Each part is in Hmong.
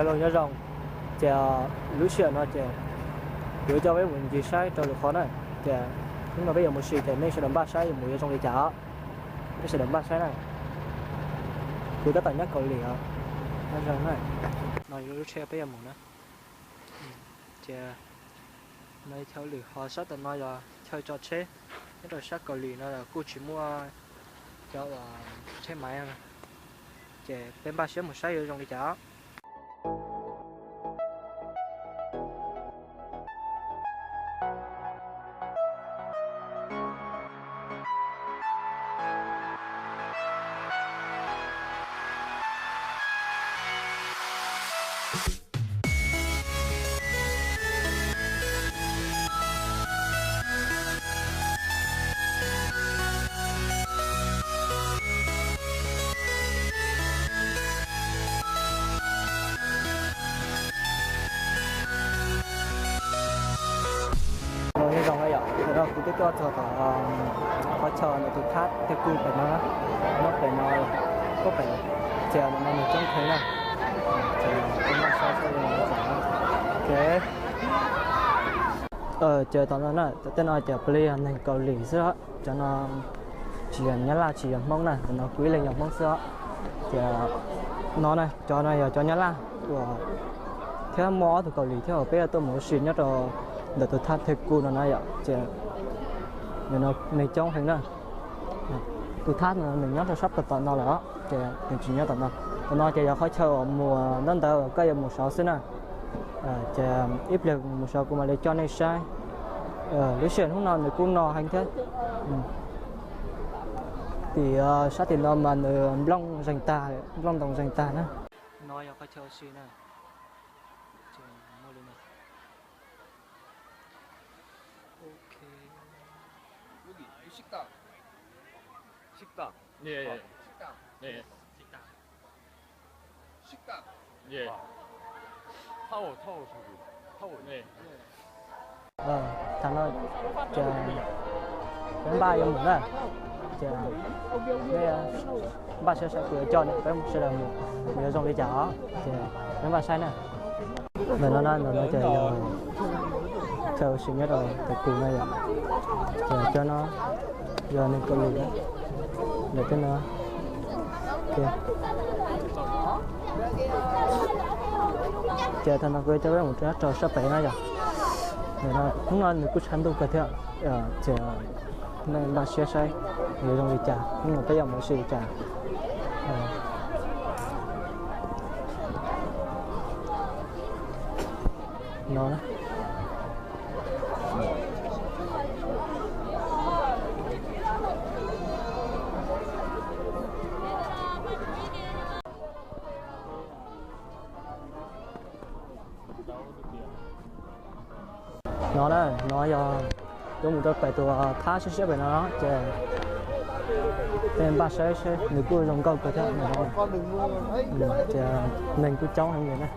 Nyob zoo, ces lub sij hawm no ces kuv yuav coj peb mus ncig saib rau lwm qhov na. Ces hnub no peb yuav mus sim ces nej sawv daws npaj saib yuav mus yuav zoo li cas os. Nej sawv daws npaj saib na. Kuv tab tom nyob Kaus Lim os. Nyob zoo na. No yog lub tsheb peb yuav mus na. Ces no chaw lwm qhov sab tom no yog chaw tso tsheb. Nyob rau sab Kaus Lim no kuj tsis muaj cov uas tsheb maiv no. Ces peb npaj siab mus saib yuav zoo li cas. Nyob zoo na yom, tam no kuv twb tuaj txog tom qhov chaw ntawm tus thab thiaj kuj pem no, nyob pem no, tuaj pem, ces ntawm no nws coob heev na. Ces peb npaj saib saib zoo li cas. Ok. Ces tom no na, tom tej no ces puav leej yog neeg Kaus Lim xwb os, cov no tsis yog Nyab Laj tsis yog Hmoob na, tam no kuv ib leeg yog Hmoob xwb os. Ces no na, cov no yog cov Nyab Laj uas thiab muaj ob tug Kaus Lim thiab uas peb tuaj mus ua si nyob rau ntawm tus thab thiaj kuj no na yom, ces neeg coob heev na. Tus thab no nws nyob rau sab puag tom no lawm os, ces nws tsis nyob tom no. Tom no ces yog qhov chaw uas mus ntawd ntawd uas koj yuav mus saud xwb na. Ces ib pliag mus saud kuv mam li coj nej saib. Lub sij hawm hnub no nws kuj no heev thiab. Tim sab tim no mas nws nplooj zeeg tag, nplooj ntoo zeeg tag na. No yog qhov chaw ua si na. Thaum no ces peb npaj yuav mus na, ces nej npaj siab saib kuv yuav coj nej peb mus sawv daws mus, mus yuav zoo li cas os, ces peb npaj saib na. Ntawm no na, ntawm no ces yog chaw ua si nyob rau tom kuv no yom, ces cov no yog neeg Kaus Lim na, ntawm tej no. Ces thaum no kuv yuav coj peb mus rau sab pem na yom. Hnub no nws kuj tshav ntuj kawg thiab, ces nej npaj siab saib yuav zoo li cas, hnub no peb yuav mus ua si li cas. No na. No na, no yog yuav mus rau pem tus thab siab siab pem no ces nej npaj saib seb, nws kuj zoo nkauj kawg thiab. Ces neeg kuj coob heev li na.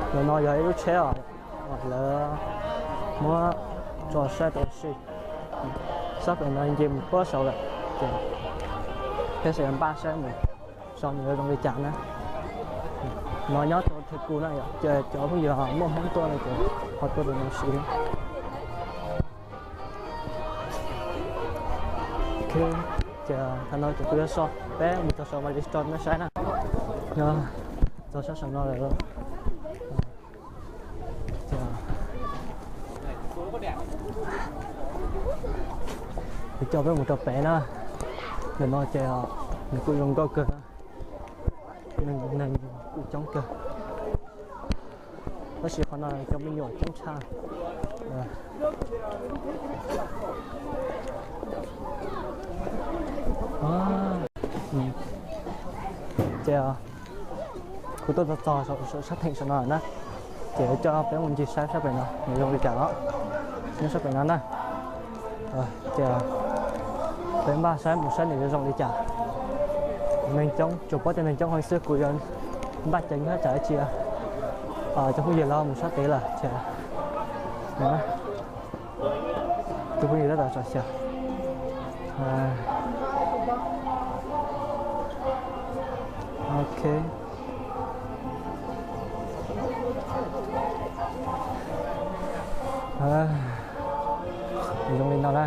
Ntawm no yog ib lub tsheb os, lawv muab tso saib tau si. Sab pem no nce mus puag saud lawm, ces peb sawv daws npaj saib mus saud nws yuav zoo li cas na. No nyob rau Thaj Kus na yom, ces cov phooj ywg muaj Hmoob tuaj no ces ho tuaj rau no siv. Ok, ces thaum no ces kuv yuav so, peb mus txog saud mam li tso nej saib na. Txog sab saum no lawm. Kuv coj peb mus rau pem na. Ntawm no ces nws kuj zoo nkauj kawg, neeg kuj coob kawg. Tab sis qhov no cov me nyuam coob tshaj. Ces kuv tuaj txog txog sab theem saum no na, ces coj peb mus ncig saib sab pem no nws zoo li cas os. Nyob sab pem no na, ces peb npaj saib mus saib nws yuav zoo li cas. Neeg coob, tsuas paub tias neeg coob heev xwb, kuv yuav npaj ceev thiab tsam ib tsam cov phooj ywg lawv mus sab tid lawm ces tus phooj ywg tab tom tso xyaw. Ok. Zoo li no na.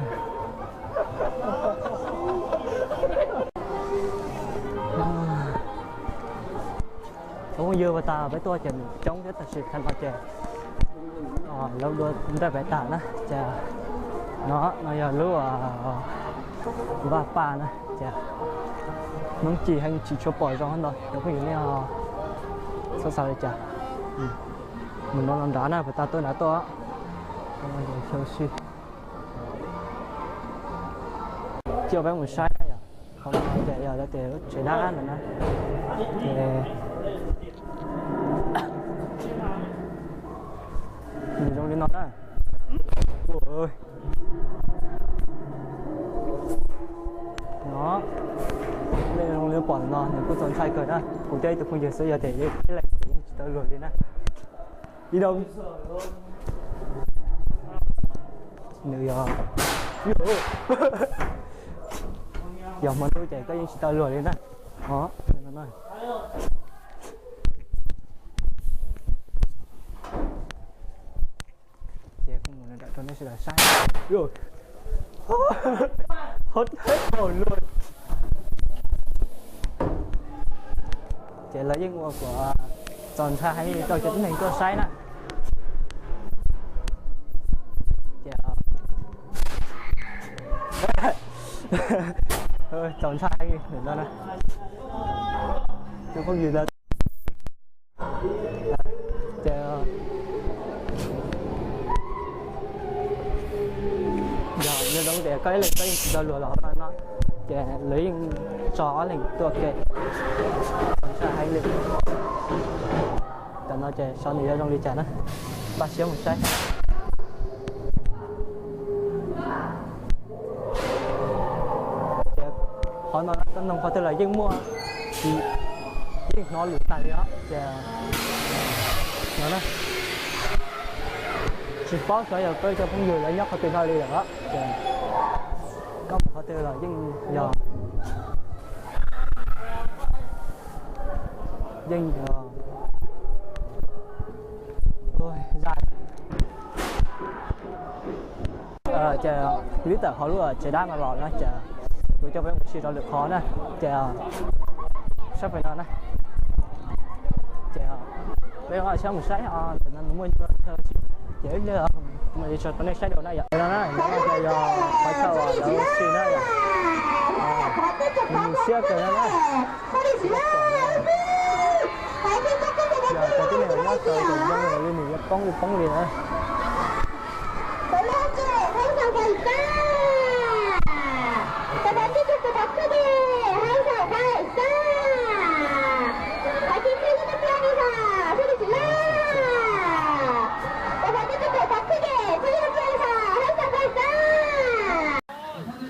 Cov phooj ywg, uas tas peb tuaj ces nws coob thiab, tab sis thaum no ces lawv dua nraj pem tas na ces no, no yog lub Vaj Paj na ces Hmoob Ci heev tsis tshua pom zoo ntau, cov phooj ywg nej ho txhob xav li cas. Mus no los nrad na, puas tas tuaj nrad tuaj. Xyov peb mus saib na yom. Qhov no ces yog tias lub tsev dab no na. Ces nws zoo li no na. No, nej zoo li pom no nws kuj txaus ntshai kawg na. Kuv thiab ib tug phooj ywg xwb, yog tias ib leeg ces yeej tsis tau luag li na. Ib dau. Nws yog, yog hmo ntuj ces koj yeej tsis tau luag li na. Ces kuv mus rau nej sawv daws saib. Hov thaib thaum luag. Ces lawv yeej ua kom txaus ntshai heev li rau cov tib neeg tuaj saib na. Ces txaus ntshai heev li no na. Cov phooj ywg ntawd ces yog zoo tias koj ib leeg koj yeej tsis tau luag los hauv no no, ces lawv yeej tso ob leeg tuaj ke. Txaus ntshai heev li. Tam no ces xyov nws yuav zoo li cas na. Npaj siab mus saib. Ces qhov no koj noog qhov twg los yeej muaj, yeej hnov lus tag li os. Ces no na, tsis paub xyov yog peb cov phooj ywg lawv nyob qhov twg no li lawm os. Ces koj mus qhov twg los yeej yog, yeej yog zaj. Ces li tawm hauv lub tsev dab no los no ces kuv coj peb mus sim rau lwm qhov na. Ces sab pem no na, ces peb ho sab mus saib os, ntawm no nws muaj ncua chaw tsis, ces ib pliag mam li tso rau nej saib dua na yom. No na, no ces yog qhov chaw uas lawv sim na yom. Nws mus siab kawg no na. Yog cov tib neeg uas nyob sawv ces zoo li nws yuav poob li poob li na.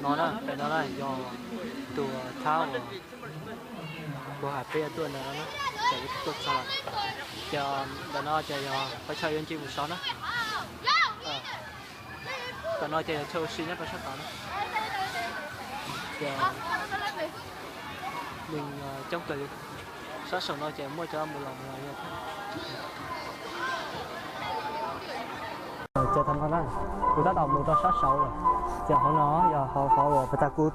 No na, pem no na yog tus thab uas kuv hais peb yuav tuaj ntawd no na, ces peb tuaj txog lawm. Ces ntawm no ces yog qhov chaw yuav ncig mus saud na. Ntawm no ces yog chaw ua si nyob rau sab tod na. Ces neeg coob kawg li. Sab saum no ces muaj cov mus los mus los yog thiab. Ces thaum no na, kuv tab tom mus rau sab saud lawm. Ces hauv no yog hauv qhov uas puag ta kuv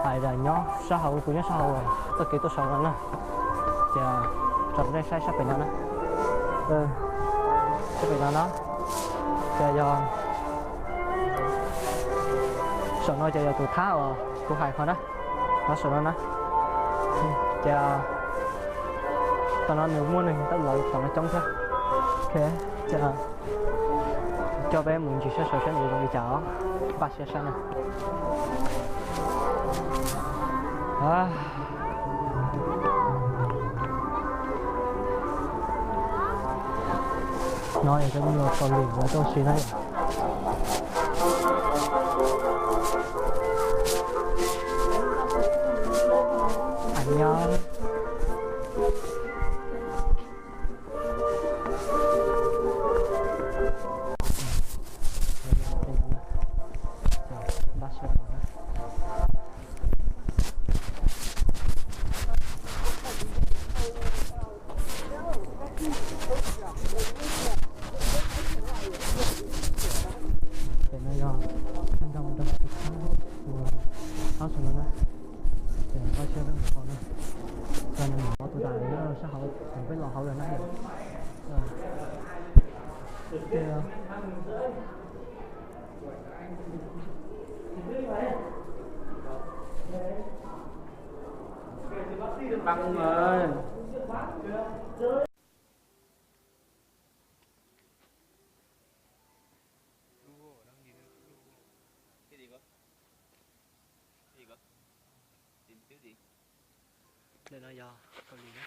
hais tias nyob sab hauv, kuv nyob sab hauv txoj kev tuaj saud no na. Ces tso rau nej saib sab pem no na. Sab pem no na, ces yog saum no ces yog tus thab uas kuv hais qhov na, nyob saum no na. Ces tam no nws muaj neeg tab lawv tom no coob thiab. Ok, ces coj peb mus ncig sab saud saib nws zoo li cas os. Npaj siab saib na. No yog cov me nyuam Kaus Lim lawv tuaj ua si na yom. Nyob Sab hauv, peb los hauv lawm na. Ntawm no yog Kaus Lim na.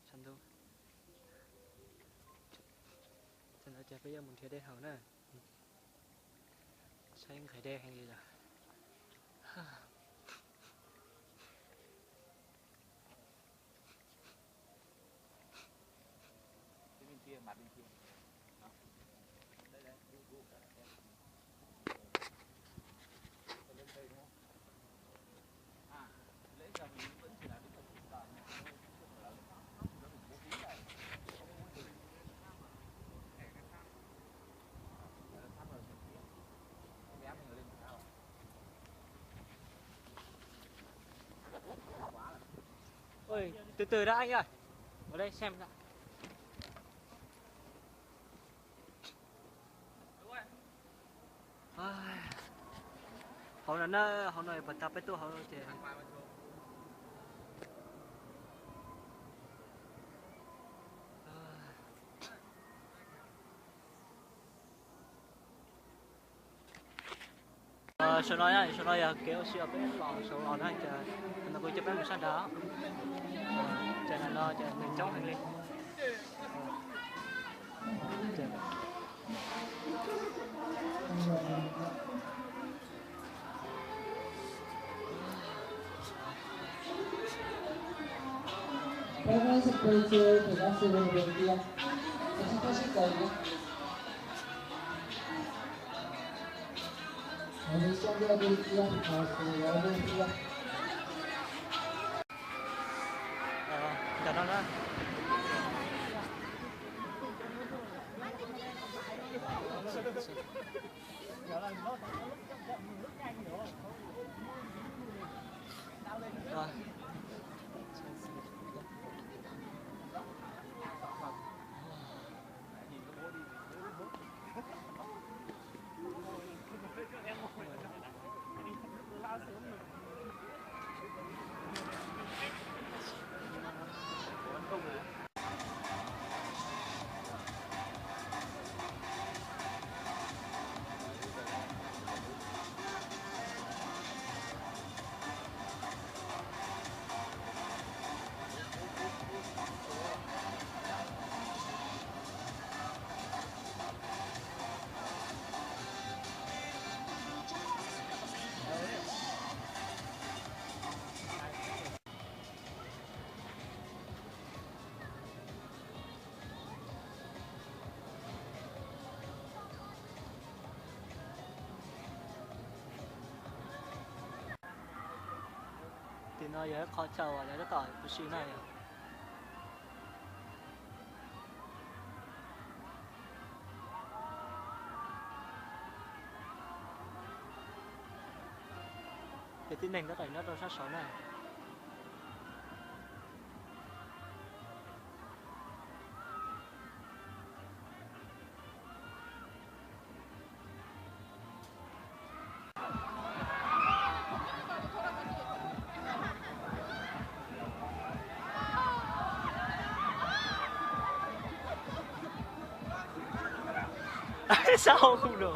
Sab ntuj. Tam sim no ces peb yuav mus nrhiav dej haus na. Saib nqhis dej heev li lawm. Ui, từ từ đã anh ơi. Vào đây xem đã. Ai, hauv no na, hauv no pas tas peb tuaj hauv no ces Saum no, saum no yog kev ua si uas peb los saud los na, ces no kuv coj peb mus sab nrad. Ces no ces neeg coob heev li. Ntawm no na. Tim no yog ib qho chaw uas lawv tab tom ua si na yom. Ces tib neeg tab tom nyob rau sab saud na. Sab hauv kuj no.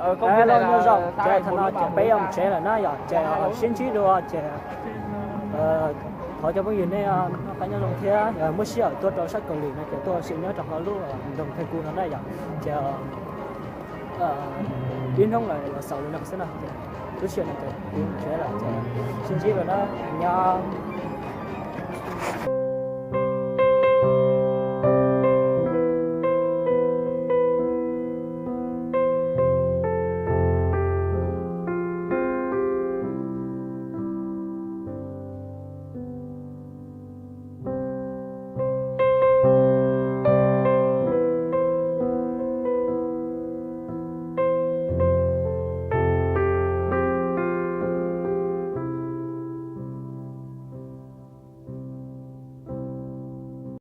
Los nyob zoo, ces thaum no ces peb yuav mus tsev lawm na yom, ces sib ntsib dua ces thov cov phooj ywg nej noj qab nyob zoo thiab, muab sij hawm tuaj rau sab Kaus Lim no ces tuaj ua si nyob rau hauv lub nroog Thaj Kus no na yom, ces ib hnub lawm los xaus li no xwb na. Lub sij hawm no ces kuv tsis los, sib ntsib lawm na, nyob.